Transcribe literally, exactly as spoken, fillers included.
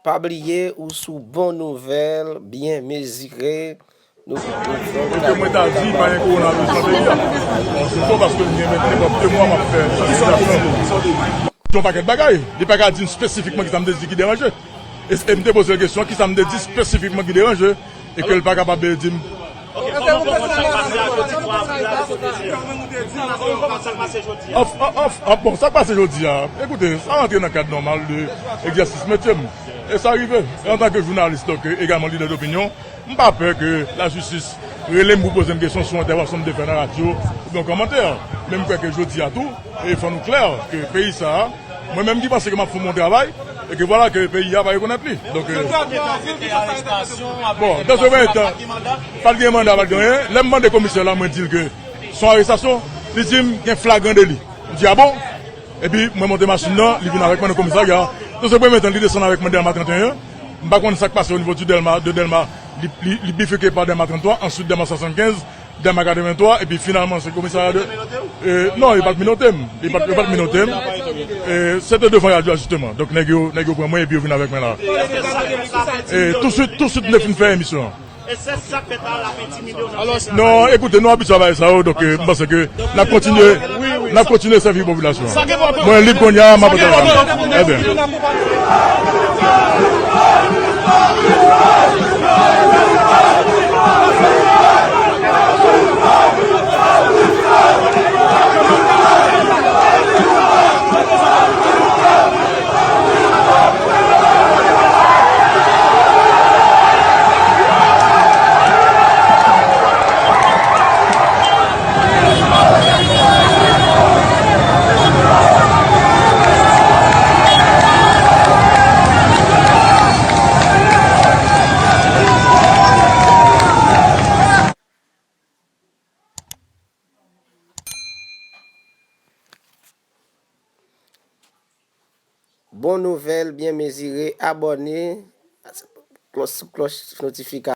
Pa bliye ou sou Bon Nouvèl byen mezire. Nou, nou fè yon... Oke, mwen ta di pa gen kowonaviris nan peyi a. Bon, se fo paske m gen vennde, de mwa m ap fè sansibilizasyon. Yon pakèt bagay. Li pa ka di m espesifikman kisa m te di ki deranje. E, e m te poze l kesyon, kisa m te di espesifikman ki deranje, e ke l pa kapab di m. Of, of, of, bon, sa k pase jodi a, ekoute, sa rantre nan kad nòmal de egzèsis metye m. E sa rive. E antanke jounalis, donk, egalman lidè dopinyon, m pa pè ke lajistis rele m pou poze m kesyon sou entèvansyon m te fè nan radyo oubyen yon kòmantè. Men m kwè ke jodi a tou, e fò nou klè ke peyi sa a, mwen menm ki panse ke m ap fè yon bon travay, e ke vwala ke peyi a pa rekonèt li. Donk, e, bon, dan se premye tan, pa t gen manda, pa t gen anyen. Lè m mande komisè la, mwen di l ke se yon arestasyon, li di m gen flagran deli. M di, a bon? Epi mwen monte machin nan, li vin avèk mwen nan komisarya. Dan se premye tan, li desann avèk mwen Dèlma trannteyen. M pa konn sa k pase onivo di Dèlma, de Dèlma, li, li, li bifike pa Dèlma tranntwa, answit Dèlma swasannkenz, Dèlma katrevenntwa, epi finalman se komisarya de... E, non, li pa t menote m. Li pa t, yo pa t menote m. E, se te devan radyo a, jisteman. Donk, nèg yo, nèg yo pran mwen epi yo vin avèk mwen la. E, touswit, touswit, m te fin fè emisyon an. E se sa k fèt la, l ap entimide w nan... Non, ekoute, nou abitye a bagay sa yo, donk, e, m panse ke n ap kontinye, n ap kontinye sèvi popilasyon an. Mwen lib kounye a, m ap travay. Ebyen. Bon nouvèl byen mezire, abòne, klòch, klòch notifikasyon.